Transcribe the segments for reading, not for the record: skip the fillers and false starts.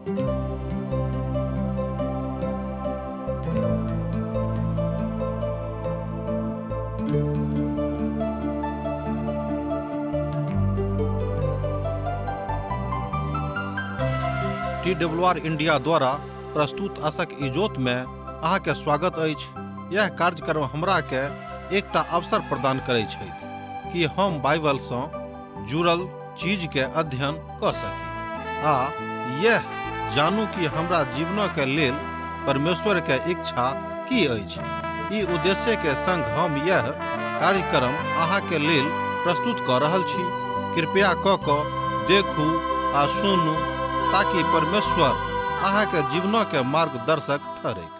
T W R India द्वारा प्रस्तुत असक इजोत में अहाँके स्वागत अछि। यह कार्यक्रम हमरा के एकटा अवसर प्रदान करै छथि कि हम बाइबल सँ जुड़ल चीज के अध्ययन कऽ सकी आ यह जानू कि हमरा जीवनक के लेल परमेश्वर के इच्छा की अछि। ई उद्देश्य के संग हम यह कार्यक्रम अहाँ के लेल प्रस्तुत कऽ रहल छी। कृपया कऽ कऽ देखू आ सुनू ताकि परमेश्वर अहाँ के जीवनक के मार्गदर्शक ठहरैक।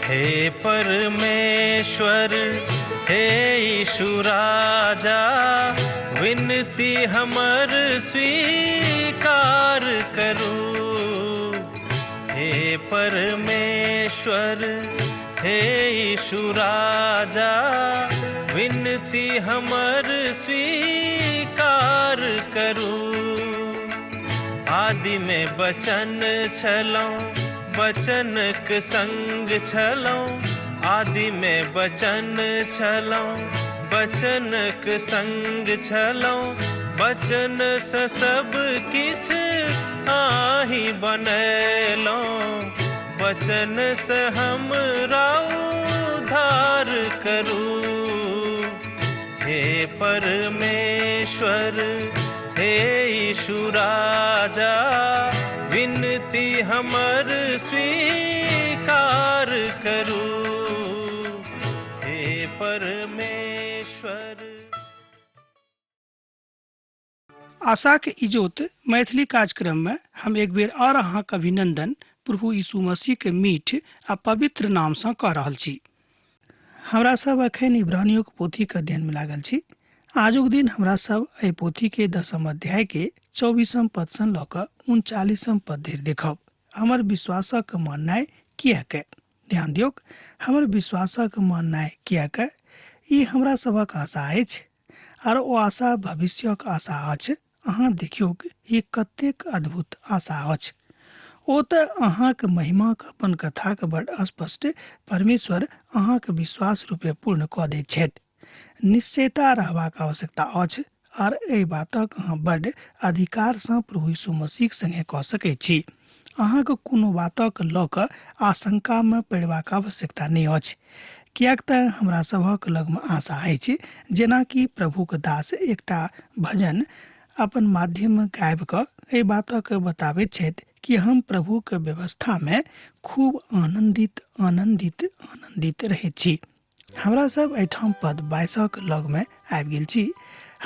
हे परमेश्वर, हे यीशु राजा, विनती हमर स्वीकार करू। हे परमेश्वर, हे यीशु राजा, विनती हमर स्वीकार करू। आदि में वचन छलौं, वचनक संग छलौं। आदि में वचन छलौं, वचनक संग छलौं। वचन से सब किछ आही बनेलौं, वचन से हमरा उद्धार करू। हे परमेश्वर, हे यीशु राजा, विनती हमर स्वीकार करू। हे परमेश्वर। आशाक इजोत मैथिली कार्यक्रम में हम एक बेर और अहाँक अभिनंदन प्रभु यीशु मसीह के मीठ आ पवित्र नाम सँ कऽ रहल छी। हमरा सब अखन इब्रानियों के पोथी के अध्ययन में लागल छी। आजुक दिन हमरा सब एहि पोथी के 10 अध्याय के 24 पद सँ लऽ कऽ 39 पद धरि देखब। हमर विश्वासक माननाइ किएक? ध्यान दियौक, हमर विश्वासक माननाइ किएक? ई हमरा सभक आशा अछि आर ओ आशा भविष्यक आशा अछि। अहाँ देखियौक ई कतेक अद्भुत आशा अछि। ओ तऽ अहाँक महिमाक अपन कथाक बड़ स्पष्ट परमेश्वर अहाँक विश्वास रूपे पूर्ण कऽ दैत छथि। निश्चयता रहबाक आवश्यकता अछि आर एहि बातक अहाँ बड़ अधिकारसँ प्रभु यीशु मसीहक संगे कऽ सकैत छी। अहाँक कोनो बातक लऽ कऽ आशंकामे पड़बाक आवश्यकता नहि अछि, किएक तऽ हमरा सभक लगमे आशा अछि, जेनाकि प्रभुक दास एकटा भजन अपन माध्यममे गाबि कऽ एहि बातक बताबैत छथि कि हम प्रभुक व्यवस्थामे खूब आनन्दित आनन्दित आनन्दित रहैत छी। हमरा सब एहिठाम पद 22 लगमे आबि गेल छी।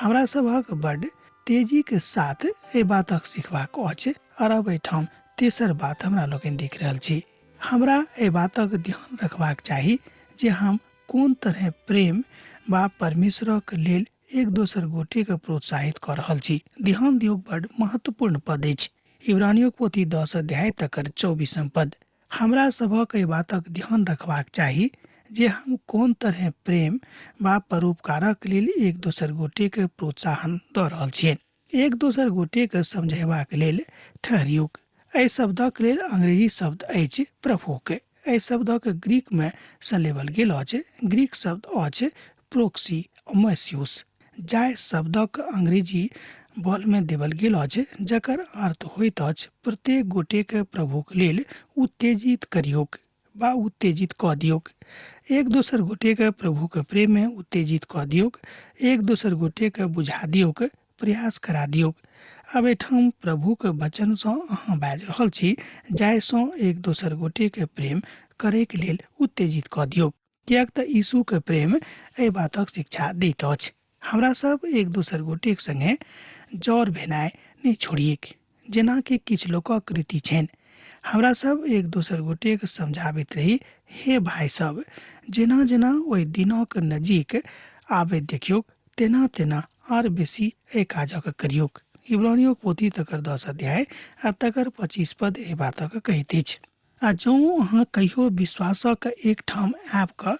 हमरा सभक बड तेजीके साथ एहि बातक सिखबाक अछि। आओर अब एहिठाम तेसर बात हमरा लोकनि देख रहल छी। हमरा एहि बातक ध्यान रखबाक चाही जे हम कोन तरहे प्रेम वा परमेश्वरक लेल एक दोसर गोटेके प्रोत्साहित कऽ रहल छी। ध्यान दियौ, बड महत्वपूर्ण पद अछि। इब्रानियों पोथी 10 अध्याय तकर 24 पद। हमरा सभक एहि बातक ध्यान रखबाक चाही जे हम कोन तरहे प्रेम वा परोपकारक लेल एक दोसर गोटेके प्रोत्साहन दऽ रहल छियनि। एक दोसर गोटेके समझेबाक लेल ठहरियौक। एहि शब्दक लेल अंग्रेजी शब्द अछि प्रभुक। एहि शब्दक ग्रीकमे सलेबल गेल अछि। ग्रीक शब्द अछि प्रोक्सी मैस्यूस, जाहि शब्दक अंग्रेजी बलमे देबल गेल अछि, जकर अर्थ होइत अछि प्रत्येक गोटेके प्रभुक लेल उत्तेजित करियौक वा उत्तेजित कऽ दियौक। एक दोसर गोटेके प्रभुक प्रेममे उत्तेजित कऽ दियौक। एक दोसर गोटेके बुझा दियौक, प्रयास करा दियौक। आब एहिठाम प्रभुक वचनसँ अहाँ बाजि रहल छी, जाहिसँ एक दोसर गोटेके प्रेम करैके लेल उत्तेजित कऽ दियौक, किएक तऽ यीशुके प्रेम एहि बातक शिक्षा दैत अछि। हमरा सब एक दोसर गोटेक संगे जर भेनाइ नहि छोड़िएक, जेनाकि किछु लोकक कृति छनि। हमरा सब एक दोसर गोटेक समझाबैत रही, हे भाइ सब, जेना जेना ओहि दिनक नजीक आबैत देखियौक तेना तेना आर बेसी एहि काजक करियौक। इब्रानियोक पोथी तकर 10 अध्याय आ तकर 25 पद एहि बातक कहैत अछि। आ जँ अहाँ कहियो विश्वासक एकठाम आबि कऽ,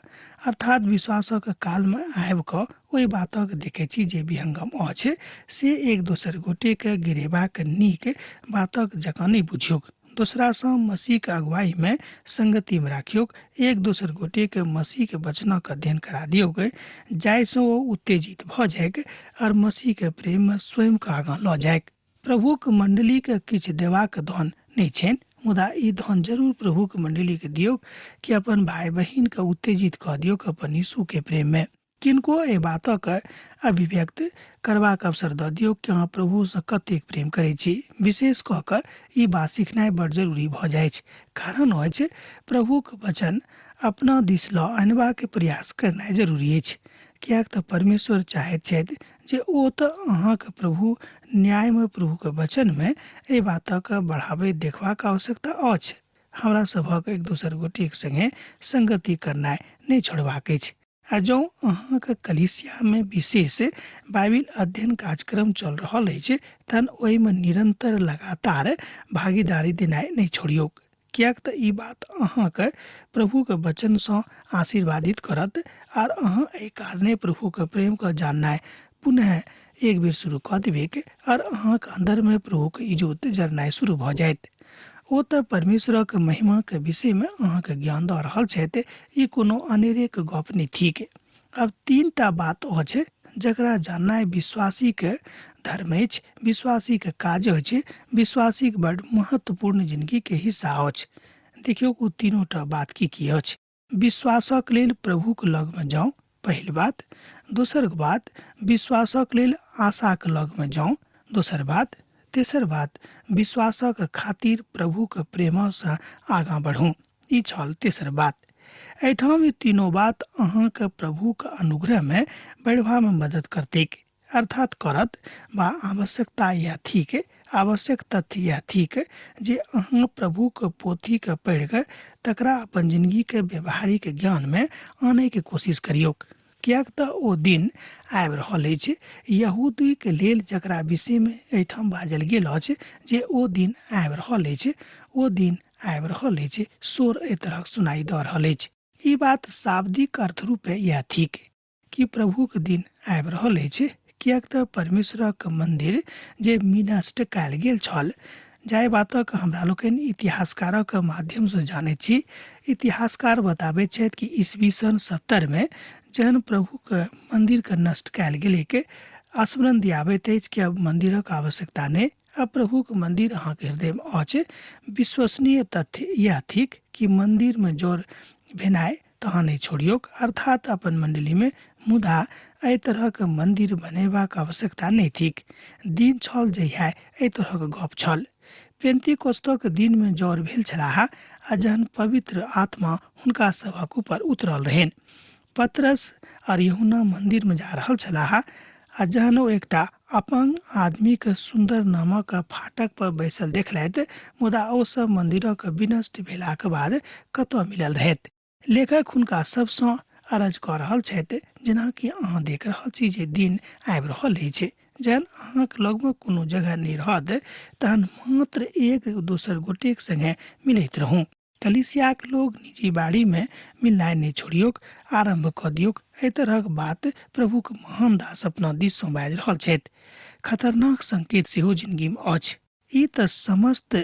अर्थात विश्वासक कालमे आबि कऽ ओहि बातक देखै छी जे विहंगम अछि, से एक दोसर गोटेके गिरेबाक नीक बातक जकाँ नहि बुझियौक। दोसरासँ मसीहके अगुवाईमे संगतिमे राखियौक। एक दोसर गोटेके मसीहके वचनक अध्ययन करा दियौक, जाहिसँ ओ उत्तेजित भऽ जाइक आओर मसीहके प्रेममे स्वयंके आगाँ लऽ जाइक। प्रभुक मण्डलीके किछु देबाक धन नहि छनि, मुदा ई धन जरूर प्रभुक मण्डलीके दियौक कि अपन भाय बहिनके उत्तेजित कऽ दियौक अपन यीशुके प्रेममे। किनको एहि बातक अभिव्यक्त करबाक अवसर दऽ दियौक कि अहाँ प्रभुसँ कतेक प्रेम करै छी। विशेष कऽ कऽ ई बात सिखनाइ बड़ जरूरी भऽ जाइछ, कारण अछि प्रभुक वचन अपना दिस लऽ अनबाक प्रयास करनाइ जरूरी अछि, किएक तऽ परमेश्वर चाहैत छथि जे ओ तऽ अहाँके प्रभु न्यायमे प्रभुके वचनमे एहि बातक बढ़ाबैत देखबाक आवश्यकता अछि। हमरा सभक एक दोसर गोटेक संगे संगति करनाइ नहि छोड़बाक अछि। आ जँ अहाँके कलीसियामे विशेष बाइबिल अध्ययन कार्यक्रम चल रहल अछि तहन ओहिमे निरन्तर लगातार भागीदारी देनाइ नहि छोड़ियौक, किएक तऽ ई बात अहाँके प्रभुके वचनसँ आशीर्वादित करत आर अहाँ एहि कारणे प्रभुके प्रेमके जाननाइ पुनः एक बेर शुरू कऽ देबैक आर अहाँके अन्दरमे प्रभुके इजोत जरनाइ शुरू भऽ जायत। ओ तऽ परमेश्वरक महिमाके विषयमे अहाँके ज्ञान दऽ रहल छथि, ई कोनो अनेरेके गप नहि थिक। आब 3टा बात अछि जकरा जाननाइ विश्वासीके धर्म अछि, विश्वासीके काज अछि, विश्वासीके बड महत्वपूर्ण जिंदगीके हिस्सा अछि। देखियौ ओ तीनोटा बात की की अछि। विश्वासक लेल प्रभुक लगमे जाउ, पहिल बात। दोसर बात, विश्वासक लेल आशाक लगमे जाउ, दोसर बात। तेसर बात, विश्वासक खातिर प्रभुक प्रेमसँ आगाँ बढ़ू, ई छल तेसर बात। एहिठाम ई तीनो बात अहाँके प्रभुक अनुग्रहमे बढ़बामे मदद करतैक, अर्थात करत वा आवश्यकता यह थिक, आवश्यक तथ्य यह थिक जे अहाँ प्रभुक पोथीके पढ़ि कऽ तकरा अपन जिंदगीके व्यवहारिक ज्ञानमे आनैके कोशिश करियौक, किएक तऽ ओ दिन आबि रहल अछि यहूदीके लेल जकरा विषयमे एहिठाम बाजल गेल अछि जे ओ दिन आबि रहल अछि, ओ दिन आबि रहल अछि, शोर एहि तरहक सुनाई दऽ रहल अछि। ई बात शाब्दिक अर्थ रूपे इएह थिक कि प्रभुक दिन आबि रहल अछि, किएक तऽ परमेश्वरक मन्दिर जे विनष्ट कयल गेल छल, जाहि बातक हमरा लोकनि इतिहासकारक माध्यमसँ जानैत छी। इतिहासकार बताबैत छथि कि ईस्वी सन 70 मे जहन प्रभुक मन्दिरके नष्ट कयल गेलैक, स्मरण दियाबैत अछि कि अब मन्दिरक आवश्यकता नहि, अब प्रभुक मन्दिर अहाँके हृदयमे अछि। विश्वसनीय तथ्य इएह थिक कि मन्दिरमे जोर भेनाइ तहाँ नहि छोड़ियौक, अर्थात अपन मण्डलीमे, मुदा एहि तरहक मन्दिर बनेबाक आवश्यकता नहि थिक। दिन छल जहिया एहि तरहक गप छल। पेंतिकोस्तक दिनमे जर भेल छलाह आ जहन पवित्र आत्मा हुनका सभक ऊपर उतरल रहनि। पतरस और यूहन्ना मन्दिरमे जा रहल छलाह आ जहन ओ एकटा अपंग आदमीके सुन्दर नामक फाटक पर बैसल देखलथि, मुदा ओ सब मन्दिरक विनष्ट भेलाक बाद कतऽ मिलल रहैत। लेखक हुनका सबसँ अरज कऽ रहल छथि, जेनाकि अहाँ देख रहल छी जे दिन आबि रहल अछि जहन अहाँक लगमे कोनो जगह नहि रहत तहन मात्र एक दोसर गोटेक संगे मिलैत रहू। कलीसियाक लोग निजी बाड़ीमे मिलनाइ नहि छोड़ियौक, आरम्भ कऽ दियौक। एहि तरहक बात प्रभुक महान दास अपना दिससँ बाजि रहल छथि। खतरनाक संकेत सेहो जिंदगीमे अछि। ई तऽ समस्त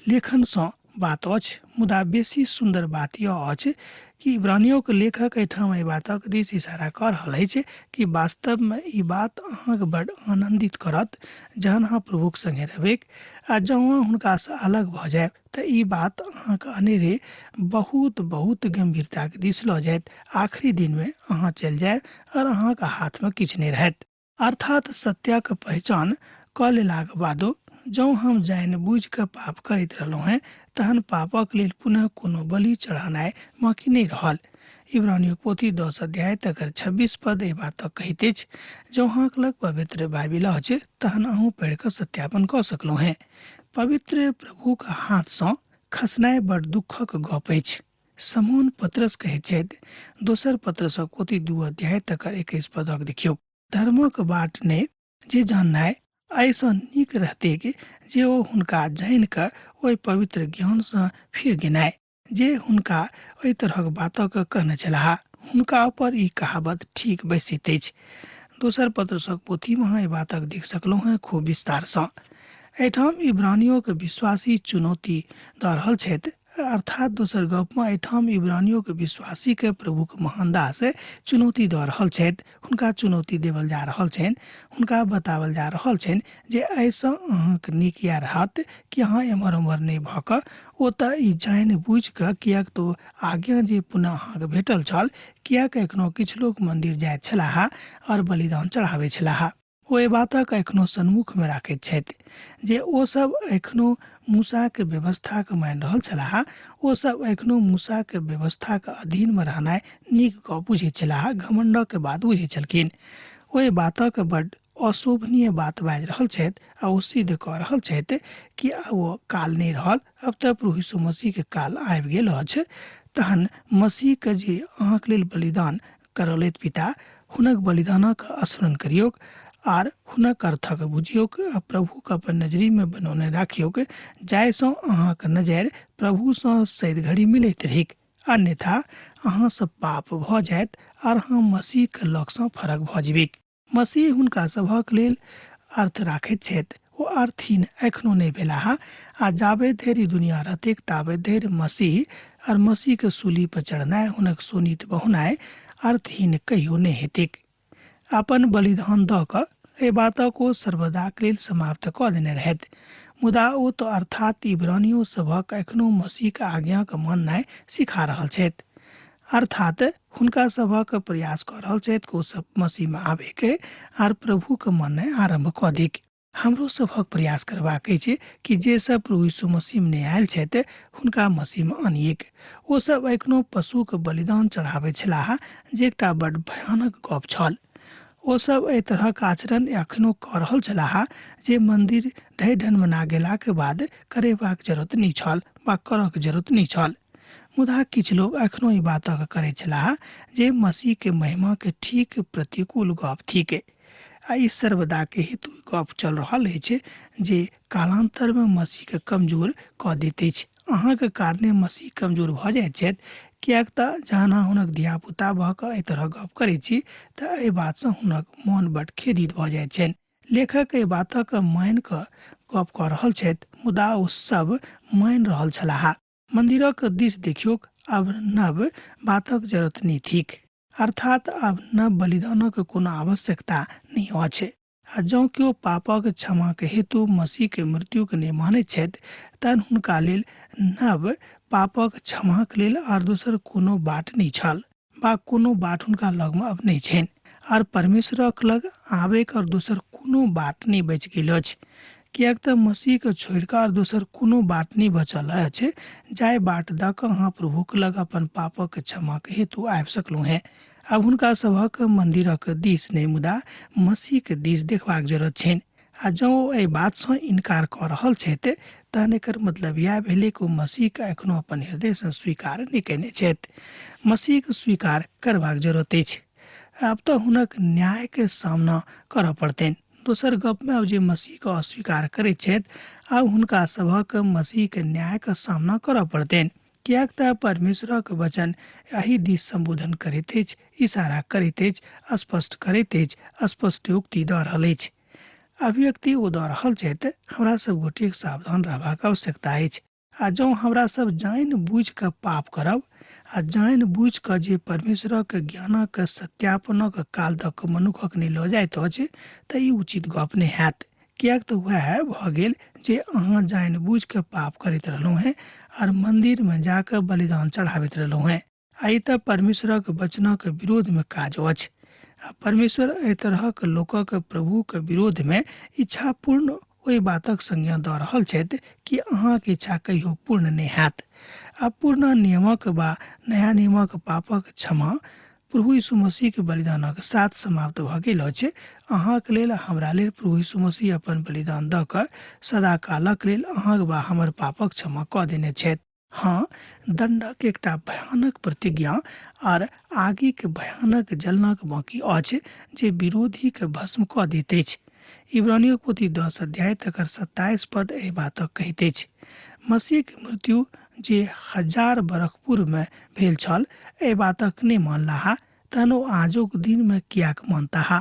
लेखनसँ बात अछि, मुदा बेसी सुन्दर बात यह अछि कि इब्रानियोके लेखक एहिठाम एहि बातक दिस इशारा कऽ रहल अछि कि वास्तवमे ई बात अहाँके बड आनन्दित करत जहन अहाँ प्रभुक संगे रहबैक आ जँ अहाँ हुनकासँ अलग भऽ जायब तऽ ई बात अहाँके अनेरे बहुत बहुत गंभीरताके दिस लऽ जायत। आखिरी दिनमे अहाँ चलि जायब आओर अहाँके हाथमे किछु नहि रहत। अर्थात सत्यक पहचान कऽ लेलाक बादो जँ हम जानि बुझि कऽ पाप करैत रहलहुँ हेँ तहन पापक लेल पुनः कोनो बलि चढ़ेनाइ बाँकी नहि रहल। इब्रानियों पोथी 10 अध्याय तकर 26 पद एहि बातक कहैत अछि। जँ अहाँक लग पवित्र बाइबिल अछि तहन अहूँ पढ़ि कऽ सत्यापन कऽ सकलहुँ हेँ। पवित्र प्रभुक हाथसँ खसनाइ बड़ दुःखक गप अछि। समोन पत्रस कहैत छथि, दोसर पत्रसक पोथी 2 अध्याय तकर 21 पदक देखियौ, धर्मक बाट ने जे जाननाइ एहिसँ नीक रहतैक जे ओ हुनका जानि कऽ ओहि पवित्र ज्ञानसँ फिर गेनाइ जे हुनका एहि तरहक बातक कहने छलाह। हुनका ऊपर ई कहावत ठीक बैसैत अछि। दोसर पत्रसक पोथीमे अहाँ एहि बातक देख सकलहुँ हेँ खूब विस्तारसँ। एहिठाम इब्रानियोके विश्वासी चुनौती दऽ रहल छथि, अर्थात दोसर गपमे एहिठाम इब्रानियोके विश्वासीके प्रभुक महान दास चुनौती दऽ रहल छथि। हुनका चुनौती देवल जा रहल छनि, हुनका बतावल जा रहल छनि जे एहिसँ अहाँके नीक इएह रहत कि अहाँ एम्हर ओम्हर नहि भऽ कऽ ओतऽ ई जानि बुझि कऽ, किएक तऽ आज्ञा जे पुनः अहाँके भेटल छल, किएक एखनो किछु लोक मन्दिर जाइत छलाह आओर बलिदान चढ़ाबै छलाह। ओ एहि बातक एखनो सन्मुखमे राखैत छथि जे ओ सब एखनो मूसाके व्यवस्थाके मानि रहल छलाह। ओ सब एखनो मूसाके व्यवस्थाके अधीनमे रहनाइ नीक गप बुझैत छलाह, घमण्डके बात बुझैत छलखिन। ओ एहि बातक बड्ड अशोभनीय बात बाजि रहल छथि आ ओ सिद्ध कऽ रहल छथि कि आब ओ काल नहि रहल, अब तऽ प्रभु यीशु मसीहके काल आबि गेल अछि। तहन मसीहके जे अहाँके लेल बलिदान करौलथि पिता, हुनक बलिदानक स्मरण करियौक आर हुनक अर्थक बुझियौक आ प्रभुके अपन नजरिमे बनौने राखियौक, जाहिसँ अहाँक नजरि प्रभुसँ सैद घड़ी मिलैत रहैक, अन्यथा अहाँसँ पाप भऽ जायत आर अहाँ मसीहके लगसँ फरक भऽ जेबैक। मसीह हुनका सभक लेल अर्थ राखैत छथि, ओ अर्थहीन एखनो नहि भेलाह आ जाबे धरि दुनिया रहतैक ताबे धरि मसीह और मसीह के सूली पर चढ़नाइ, हुनक शोणित बहुनाइ अर्थहीन कहियो नहि हेतैक। अपन बलिदान दऽ कऽ एहि बातक ओ सर्वदाक लेल समाप्त कऽ देने रहथि, मुदा ओ तऽ अर्थात इब्रानियो सभक एखनो मसीहक आज्ञाक माननाइ सिखा रहल छथि, अर्थात हुनका सभक प्रयास कऽ रहल छथि कि ओ सब मसीहमे आबैके आर प्रभुके माननाइ आरम्भ कऽ दैक। हमरो सभक प्रयास करबाक अछि कि जे सब प्रभु यीशु मसीहमे नहि आयल छथि हुनका मसीहमे अनियेक। ओ सब एखनो पशुके बलिदान चढ़ाबै छलाह, जे एकटा बड्ड भयानक गप छल। ओ सब एहि तरहक आचरण एखनो कऽ रहल छलाह जे मन्दिर ढहि ढनमना गेलाके बाद करेबाक जरूरत नहि छल वा करऽके जरूरत नहि छल। मुदा किछु लोग एखनो ई बातक करैत छलाह जे मसीह के महिमा के ठीक प्रतिकूल गप थिक आ ई सर्वदा के हेतु गप चल रहल अछि जे कालांतर में मसीह के कमजोर कऽ दैत अछि। अहाँके कारणे मसीह कमजोर भऽ जाइत छथि, किएक तऽ जहन अहाँ हुनक धियापुता भऽ कऽ एहि तरहक गप करैत छी तऽ एहि बातसँ हुनक मोन बड्ड खेदित भऽ जाइत छनि। लेखक एहि बातक मानि कऽ गप कऽ रहल छथि, मुदा ओ सब मानि रहल छलाह। मन्दिरक दिस देखियौक, आब नव बातक जरूरत नहि थिक, अर्थात आब नव बलिदानक कोनो आवश्यकता नहि अछि। आ जँ केओ पापक क्षमाक हेतु मसीहके मृत्युके नहि मानैत छथि तहन हुनका लेल नव पापक क्षमाक लेल आर दोसर कोनो बाट नहि छल वा कोनो बाट हुनका लगमे अब नहि छनि आर परमेश्वरक लग आबैके आओर दोसर कोनो बाट नहि बचि गेल अछि, किएक तऽ मसीहके छोड़ि कऽ आर दोसर कोनो बाट नहि बचल अछि जाहि बाट दऽ कऽ अहाँ प्रभुक लग अपन पापक क्षमाक हेतु आबि सकलहुँ हेँ। आब हुनका सभक मन्दिरक दिस नहि मुदा मसीहके दिस देखबाक जरूरत छनि आ जँ ओ एहि बातसँ इनकार कऽ रहल छथि तहन एकर मतलब इएह भेलै कि ओ मसीहके एखनो अपन हृदयसँ स्वीकार नहि कयने छथि। मसीहके स्वीकार करबाक जरूरत अछि। आब तऽ हुनक न्यायके सामना करऽ पड़तनि। दोसर गपमे आब जे मसीहके अस्वीकार करैत छथि आब हुनका सभक मसीहके न्यायके सामना करऽ पड़तनि, किएक तऽ परमेश्वरक वचन एहि दिस सम्बोधन करैत अछि, इशारा करैत अछि, स्पष्ट करैत अछि, स्पष्ट युक्ति दऽ रहल अछि। अभिव्यक्ति ओ दऽ रहल छथि। हमरा सब गोटेक सावधान रहबाक आवश्यकता अछि आ जँ हमरा सब जानि बुझि कऽ पाप करब आ जानि बुझि कऽ जे परमेश्वरक ज्ञानक सत्यापनक काल दऽ कऽ मनुखक नहि लऽ जाइत अछि तऽ ई उचित गप नहि हैत, किएक तऽ वएह भऽ गेल जे अहाँ जानि बुझि कऽ पाप करैत रहलहुँ हेँ आर मन्दिरमे जा कऽ बलिदान चढ़ाबैत रहलहुँ हेँ आ ई तऽ परमेश्वरक वचनक विरोधमे काज अछि आ परमेश्वर एहि तरहक लोकक प्रभुक विरोधमे इच्छापूर्ण ओहि बातक संज्ञा दऽ रहल छथि कि अहाँके इच्छा कहियो पूर्ण नहि हैत। आ पुरना नियमक बा नया नियमक पापक क्षमा प्रभु यीशु मसीहके बलिदानक साथ समाप्त भऽ गेल अछि। अहाँके लेल, हमरा लेल प्रभु यीशु मसीह अपन बलिदान दऽ कऽ सदाकालक लेल अहाँक बा हमर पापक क्षमा कऽ देने छथि। हँ, दण्डक एकटा भयानक प्रतिज्ञा आर आगिक भयानक जलनक बाँकी अछि जे विरोधीके भस्म कऽ दैत अछि। इब्रानियों पोथी 10 अध्याय तकर 27 पद एहि बातक कहैत अछि। मसीहके मृत्यु जे 1000 बरख पूर्वमे भेल छल एहि बातक नहि मानलाहा, तहन ओ आजुक दिनमे किएक मानताह?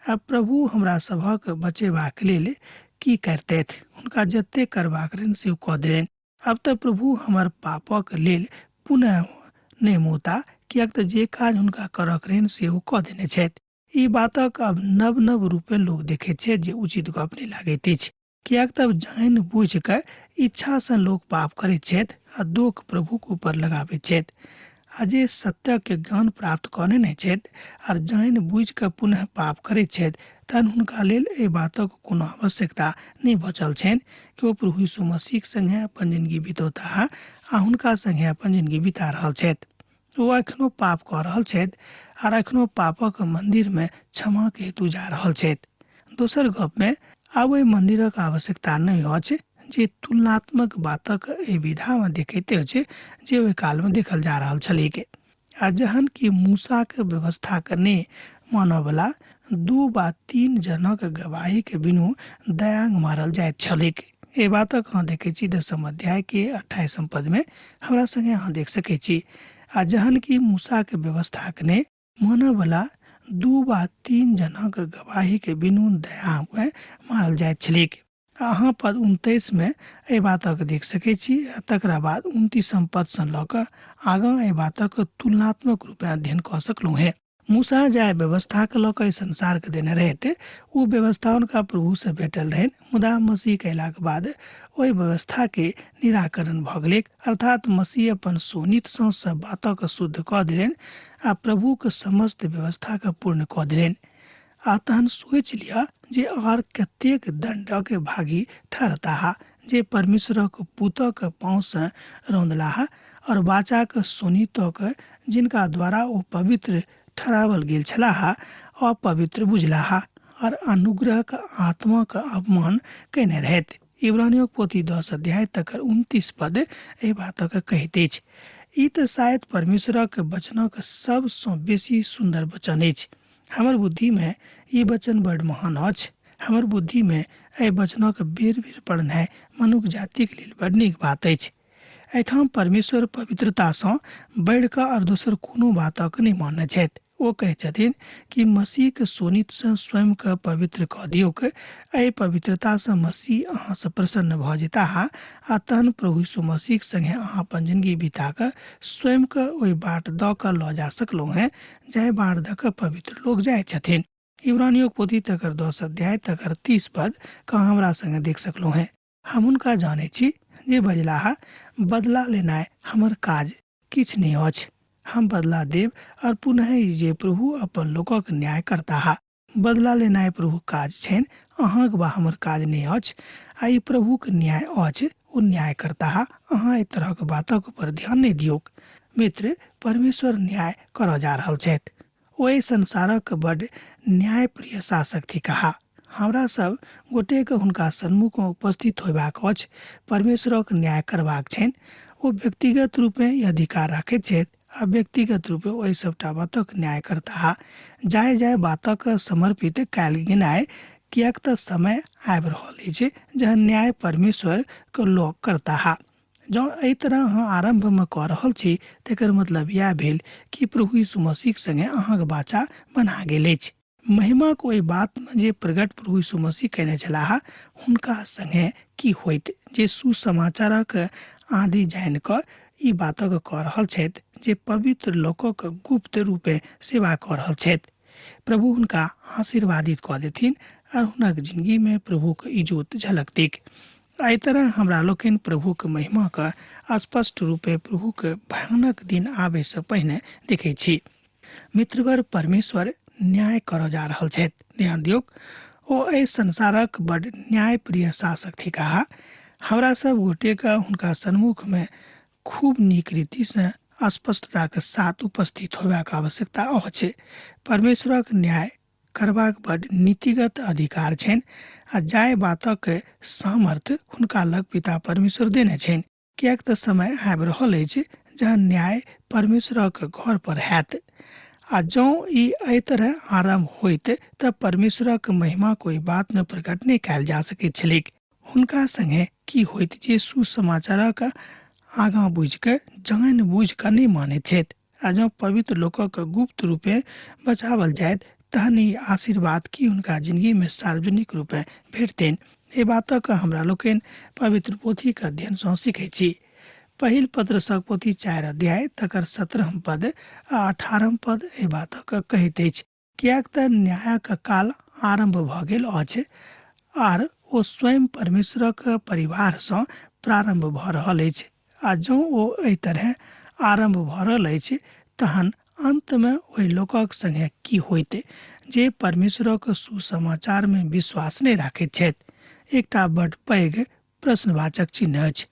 आ प्रभु हमरा सभक बचेबाक लेल की करितथि? हुनका जतेक करबाक रहनि से ओ कऽ देलनि। आब तऽ प्रभु हमर पापक लेल पुनः नहि मौता, किएक तऽ जे काज हुनका करक रहनि से ओ कऽ देने छथि। ई बातक आब नव नव रूपे लोक देखैत छथि जे उचित गप नहि लागैत अछि, किएक तऽ आब जानि बुझि कऽ इच्छासँ लोक पाप करैत छथि आ दोख प्रभुक ऊपर लगाबैत छथि। आ जे सत्यके ज्ञान प्राप्त कऽ नेने छथि आर जानि बुझि कऽ पुनः पाप करैत छथि, तहन हुनका लेल एहि बातक कोनो आवश्यकता नहि बचल छनि कि ओ प्रभु यीशु मसीहक संगे अपन जिनगी बितौताह आ हुनका संगे अपन जिनगी बिता रहल छथि। ओ एखनो पाप कऽ रहल छथि आर एखनो पापक मन्दिरमे क्षमाके हेतु जा रहल छथि। दोसर गपमे आब ओहि मन्दिरक आवश्यकता नहि अछि जे तुलनात्मक बातक एहि विधामे देखैत अछि जे ओहि कालमे देखल जा रहल छलैक। आ जहन कि मूसाके व्यवस्थाके नहि मानऽवला 2 वा 3 जनक गवाहीके बिनु दयांग मारल जाइत छलैक। एहि बातक अहाँ देखै छी 10 अध्यायके 28 पदमे हमरा सङ्गे अहाँ देख सकै छी। आ जहन कि मूसाके व्यवस्थाके नहि मानऽवला 2 वा 3 जनक गवाहीके बिनु दयांगमे मारल जाइत छलैक। अहाँ पद 29 मे एहि बातक देख सकै छी आ तकरा बाद 29 पदसँ लऽ कऽ आगाँ एहि बातक तुलनात्मक रूपे अध्ययन कऽ सकलहुँ हेँ। मूसा जाहि व्यवस्थाके लऽ कऽ एहि संसारके देने रहथि ओ व्यवस्था हुनका प्रभुसँ भेटल रहनि, मुदा मसीह अयलाक बाद ओहि व्यवस्थाके निराकरण भऽ गेलैक। अर्थात मसीह अपन शोणितसँ सब बातक शुद्ध कऽ देलनि आ प्रभुक समस्त व्यवस्थाके पूर्ण कऽ देलनि। आ तहन सोचि लिअ जे आर कतेक दण्डक भागी ठहरताह जे परमेश्वरक पुतक पाँवसँ रौंदलाह और वाचाक शोणितक जिनका द्वारा ओ पवित्र ठहरावल गेल छलाह अपवित्र बुझलाह और अनुग्रहक आत्माक अपमान कयने रहथि। इब्रानियों पोथी 10 अध्याय तकर 29 पद एहि बातक कहैत अछि। ई तऽ शायद परमेश्वरक वचनक सबसँ बेसी सुन्दर वचन अछि। हमर बुद्धिमे ई वचन बड महान अछि। हमर बुद्धिमे एहि वचनक बेर बेर पढ़नाइ मनुख जातिक लेल बड नीक बात अछि। एहिठाम परमेश्वर पवित्रतासँ बढ़ि कऽ आओर दोसर कोनो बातक नहि मानने छथि। ओ कहै छथिन कि मसीहके शोणितसँ स्वयंके पवित्र कऽ दियौक। एहि पवित्रतासँ मसीह अहाँसँ प्रसन्न भऽ जेताह आ तहन प्रभु यीशु मसीहक सङ्गे अहाँ अपन जिनगी बिता कऽ स्वयंके ओहि बाट दऽ कऽ लऽ जा सकलहुँ हेँ जाहि बाट दऽ कऽ पवित्र लोक जाइ छथिन। इब्रानियों पोथी तकर 10 अध्याय तकर 30 पद कहाँ हमरा सङ्गे देख सकलहुँ हेँ। हम हुनका जानै छी जे बजलाह, बदला लेनाइ हमर काज किछु नहि अछि, हम बदला देब और पुनः ई जे प्रभु अपन लोकक न्याय करताह। बदला लेनाइ प्रभुक काज छनि, अहाँक वा हमर काज नहि अछि। आ ई प्रभुक न्याय अछि, ओ न्याय करताह। अहाँ एहि तरहक बातक ऊपर ध्यान नहि दियौक। मित्र, परमेश्वर न्याय करऽ जा रहल छथि। ओ एहि संसारक बड न्यायप्रिय शासक थिकाह। हमरा सब गोटेके हुनका सन्मुखमे उपस्थित होयबाक अछि, परमेश्वरक न्याय करबाक छनि। ओ व्यक्तिगत रूपेँ ई अधिकार राखैत छथि आ व्यक्तिगत रूपेँ ओहि सबटा बातक न्याय करताह। जाहि जाहि बातक समर्पित कयल गेनाइ, किएक तऽ समय आबि रहल अछि जहन न्याय परमेश्वरके लोक करताह। जँ एहि तरह अहाँ आरम्भमे कऽ रहल छी तकर मतलब इएह भेल कि प्रभु यीशु मसीहक सङ्गे अहाँक बाचा बना गेल अछि। महिमाक ओहि बातमे जे प्रगट प्रभु यीशु मसीह कयने छलाह हुनका सङ्गे की होइत जे सुसमाचारक आदि जानि कऽ ई बातक कऽ रहल छथि जे पवित्र लोकक गुप्त रूपे सेवा कऽ रहल छथि। प्रभु हुनका आशीर्वादित कऽ देथिन और हुनक जिंदगी में प्रभुक इजोत झलकतिक। एहि तरह हमरा लोकनि प्रभुक महिमाके स्पष्ट रूपे प्रभुक भयानक दिन आबैसँ पहिने देखै छी। मित्रवर, परमेश्वर न्याय करऽ जा रहल छथि। ध्यान दियौक, ओ एहि संसारक बड न्यायप्रिय शासक थिकाह। हमरा सब गोटेके हुनका सन्मुखमे खूब नीक रीतिसँ स्पष्टताके साथ उपस्थित होबाक आवश्यकता अछि। परमेश्वरक न्याय करबाक बड नीतिगत अधिकार छनि आ जाहि बातक सामर्थ्य हुनका लग पिता परमेश्वर देने छनि, किएक तऽ समय आबि रहल अछि जहन न्याय परमेश्वरक घर पर हैत। आ जँ ई एहि तरह आरम्भ होइत तऽ परमेश्वरक महिमा कोई बात में प्रकट नहि कयल जा सकैत छलैक। हुनका संगे की होइत जे सुसमाचारक आगाँ बुझि कऽ जानि बुझि कऽ नहि मानैत छथि, आ जँ पवित्र लोकक गुप्त रूपे बचावल जायत तहन ई आशीर्वाद की हुनका जिंदगी में सार्वजनिक रूपे भेटतनि? एहि बातक हमरा लोकनि पवित्र पोथीक अध्ययनसँ सीखैत छी। पहिल पत्रसक पोथी 4 अध्याय तकर 17 पद आ 18 पद एहि बातक कहैत अछि, किएक तऽ न्यायक काल आरम्भ भऽ गेल अछि आर ओ स्वयं परमेश्वरक परिवारसँ प्रारम्भ भऽ रहल अछि, आ जँ ओ एहि तरहे आरम्भ भऽ रहल अछि तहन अन्तमे ओहि लोकक संगे की होइत जे परमेश्वरक सुसमाचारमे विश्वास नहि राखैत छथि? एकटा बड पैघ प्रश्नवाचक चिन्ह अछि।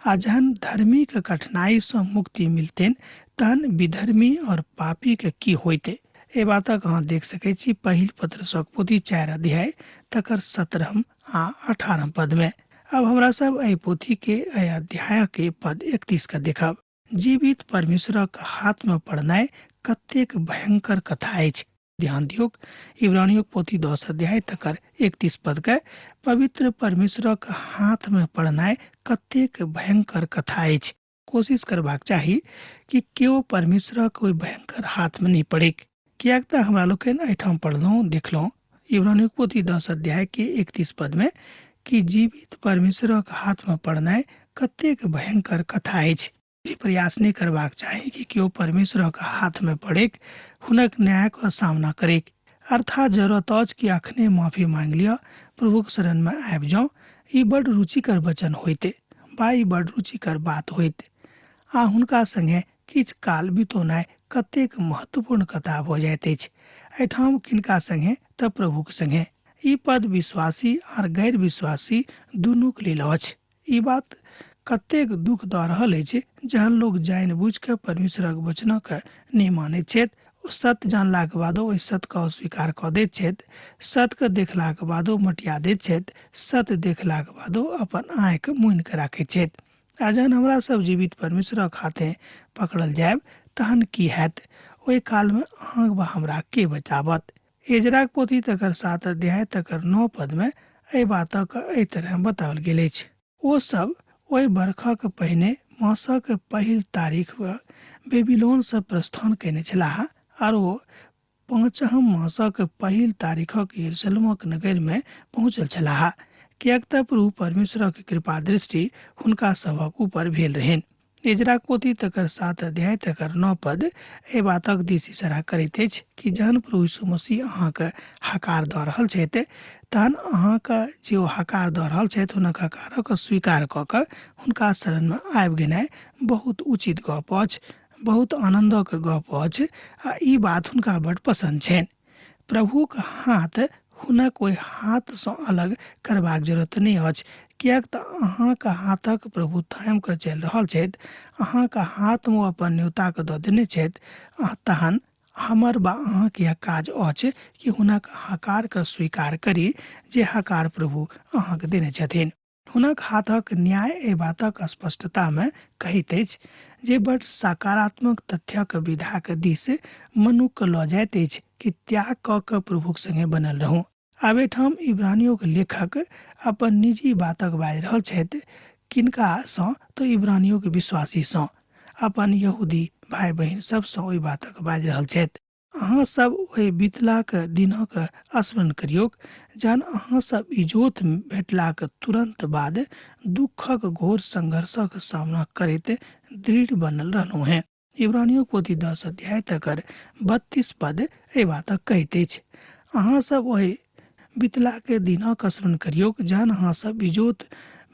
आ जहन धर्मीके कठिनाइसँ मुक्ति मिलतनि तहन विधर्मी और पापीके की होइत? एहि बातक अहाँ देख सकै छी पहिल पत्रसक पोथी 4 अध्याय तकर 17 आ 18 पदमे। अब हमरा सब एहि पोथी के एहि अध्याय के पद 31 के देखब। जीवित परमेश्वरक हाथ में पड़नाइ कतेक भयंकर कथा अछि। ध्यान दियौक, इब्रानियों पोथी 10 अध्याय तकर 31 पद के पवित्र परमेश्वरक हाथ में पड़नाइ कतेक भयंकर कथा अछि। कोशिश करबाक चाही कि केओ परमेश्वरक ओहि भयंकर हाथ में नहि पड़ैक, किएक तऽ हमरा लोकनि एहिठाम पढ़लहुँ देखलहुँ इब्रानियों पोथी 10 अध्याय के 31 पद में कि जीवित परमेश्वरक हाथ में पड़नाइ कतेक भयंकर कथा अछि। ई प्रयास नहि करबाक चाही कि केओ परमेश्वरक हाथ में पड़ैक, हुनक न्यायक सामना करैक। अर्थात जरूरत अछि कि अखने माफी मांगि लिअ, प्रभुक शरण में आबि जाउ। ई बड रुचिकर वचन होइते बा ई बड रुचिकर बात होइत, आ हुनका संगे किछु काल बितौनाइ कतेक महत्वपूर्ण कथा भऽ जाइत अछि। एहिठाम किनका संगे? तऽ प्रभुक संगे। ई पद विश्वासी आर गैर विश्वासी दुनूक लेल अछि। ई बात कतेक दुख दऽ रहल अछि जहन लोक जानि बुझि कऽ परमेश्वरक वचनक नहि मानैत छथि, सत्य जानलाक बादो ओहि सत्यके अस्वीकार कऽ दैत छथि, सत्यके देखलाक बादो मटिया दैत छथि, सत्य देखलाक बादो अपन आँखि मुनि कऽ राखैत छथि। आ जहन हमरा सब जीवित परमेश्वरक हाथे पकड़ल जायब तहन की हैत? ओहि कालमे अहाँ वा हमरा के बचाबत? एजराक पोथी तकर 7 अध्याय तकर 9 पदमे एहि बातक एहि तरह बताओल गेल अछि। ओ सब ओहि बरखक पहिने मासक पहिल तारीख बेबीलोनसँ प्रस्थान कयने छलाह आर ओ 5 मासक पहिल तारीखक यरूशलेमक नगरमे पहुँचल छलाह, किएक तऽ प्रभु परमेश्वरक कृपा दृष्टि हुनका सभक ऊपर भेल रहनि। एजराक पोथी तकर 7 अध्याय तकर 9 पद एहि बातक दिस इशारा करैत अछि कि जहन प्रभु यीशु मसीह अहाँके हकार दऽ रहल छथि तहन अहाँके जे ओ हकार दऽ रहल छथि हुनक हकारक स्वीकार कऽ कऽ हुनका शरणमे आबि गेनाइ बहुत उचित गप अछि, बहुत आनन्दक गप अछि, आ ई बात हुनका बड पसन्द छनि। प्रभुक हाथ हुनक ओहि हाथसँ अलग करबाक जरूरत नहि अछि, किएक तऽ अहाँक हाथक प्रभु थामि कऽ चलि रहल छथि, अहाँक हाथमे ओ अपन न्योताके दऽ देने छथि। तहन हमर वा अहाँक यह काज अछि कि हुनक हकारके स्वीकार करी जे हकार प्रभु अहाँके देने छथिन। हुनक हाथक न्याय एहि बातक स्पष्टतामे कहैत अछि जे बड सकारात्मक तथ्यक विधाक दिस मनुक्ख लऽ जाइत अछि कि त्याग कऽ कऽ प्रभुक संगे बनल रहू। आब एहिठाम इब्रानियोक लेखक अपन निजी बातक बाजि रहल छथि। किनकासँ? तऽ इब्रानियोक विश्वासीसँ, अपन यहूदी भाय बहिन सबसँ ओहि बातक बाजि रहल छथि। अहाँ सब ओहि बीतलाक दिनक स्मरण करियौक जहन अहाँ सब इजोत भेटलाक तुरंत बाद दुःखक घोर संघर्षक सामना करैत दृढ़ बनल रहलहुँ हेँ। इब्रानियों पोथी 10 अध्याय तकर 32 पद एहि बातक कहैत अछि। अहाँ सब ओहि बीतलाक दिनक स्मरण करियौक जहन अहाँ सब इजोत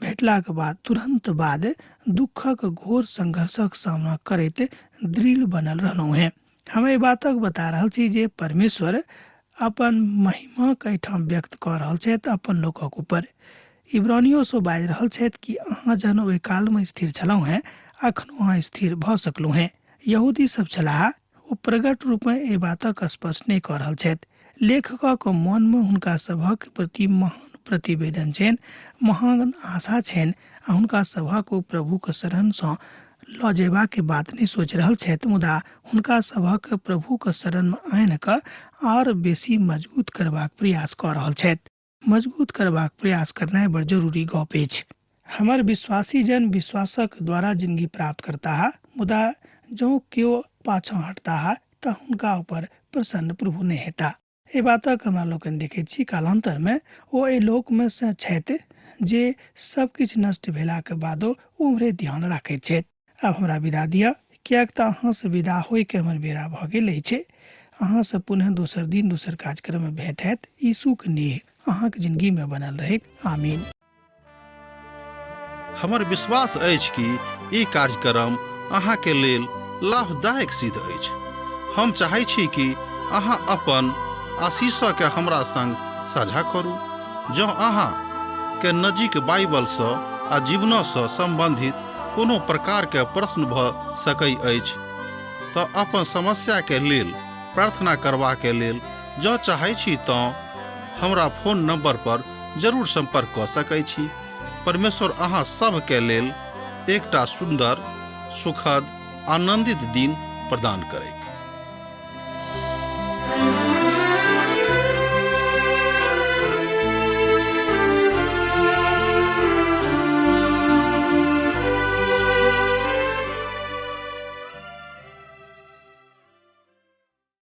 भेटलाक बाद तुरंत बाद दुःखक घोर संघर्षक सामना करैत दृढ़ बनल रहलहुँ हेँ। हम एहि बातक बता रहल छी जे परमेश्वर अपन महिमाके एहिठाम व्यक्त कऽ रहल छथि अपन लोकक ऊपर। इब्रानियोसँ बाजि रहल छथि कि अहाँ जहन ओहि कालमे स्थिर छलहुँ हेँ, अखनो अहाँ स्थिर भऽ सकलहुँ हेँ। यहूदी सब छलाह, ओ प्रगट रूपमे एहि बातक स्पष्ट नहि कऽ रहल छथि। लेखकक मनमे हुनका सभक प्रति महान प्रतिवेदन छनि, महान आशा छनि आ हुनका सभक ओ प्रभुक शरणसँ लऽ जयबाक बात नहि सोचि रहल छथि, मुदा हुनका सभक प्रभुक शरणमे आनि कऽ आर बेसी मजबूत करबाक प्रयास कऽ रहल छथि। मजबूत करबाक प्रयास करनाइ बड़ जरूरी गप अछि। हमर विश्वासी जन विश्वासक द्वारा जिनगी प्राप्त करताह, मुदा जँ केओ पाछाँ हटताह तऽ हुनका ऊपर प्रसन्न प्रभु नहि हेताह। एहि बातक हमरा लोकनि देखैत छी कालान्तरमे ओ एहि लोकमे सँ छथि जे सब किछु नष्ट भेलाक बादो उम्हरे ध्यान राखैत छथि। आब हमरा विदा दिअ, किएक तऽ अहाँसँ विदा होइके हमर बेरा भऽ गेल अछि। अहाँसँ पुनः दोसर दिन दोसर कार्यक्रममे भेंट हैत। यीशुक नेह अहाँक जिनगीमे बनल रहैक। आमीन। हमर विश्वास अछि कि ई कार्यक्रम अहाँके लेल लाभदायक सिद्ध अछि। हम चाहै छी कि अहाँ अपन आशीषके हमरा संग साझा करू। जँ अहाँ के नजीक बाइबलसँ आ जीवनसँ सम्बन्धित कोनो प्रकारके प्रश्न भऽ सकै अछि तऽ अपन समस्याके लेल प्रार्थना करबाके लेल जँ चाहै छी तँ हमरा फोन नंबर पर जरूर सम्पर्क कऽ सकै छी। परमेश्वर अहाँ सभके लेल एकटा सुन्दर, सुखद, आनन्दित दिन प्रदान करैत।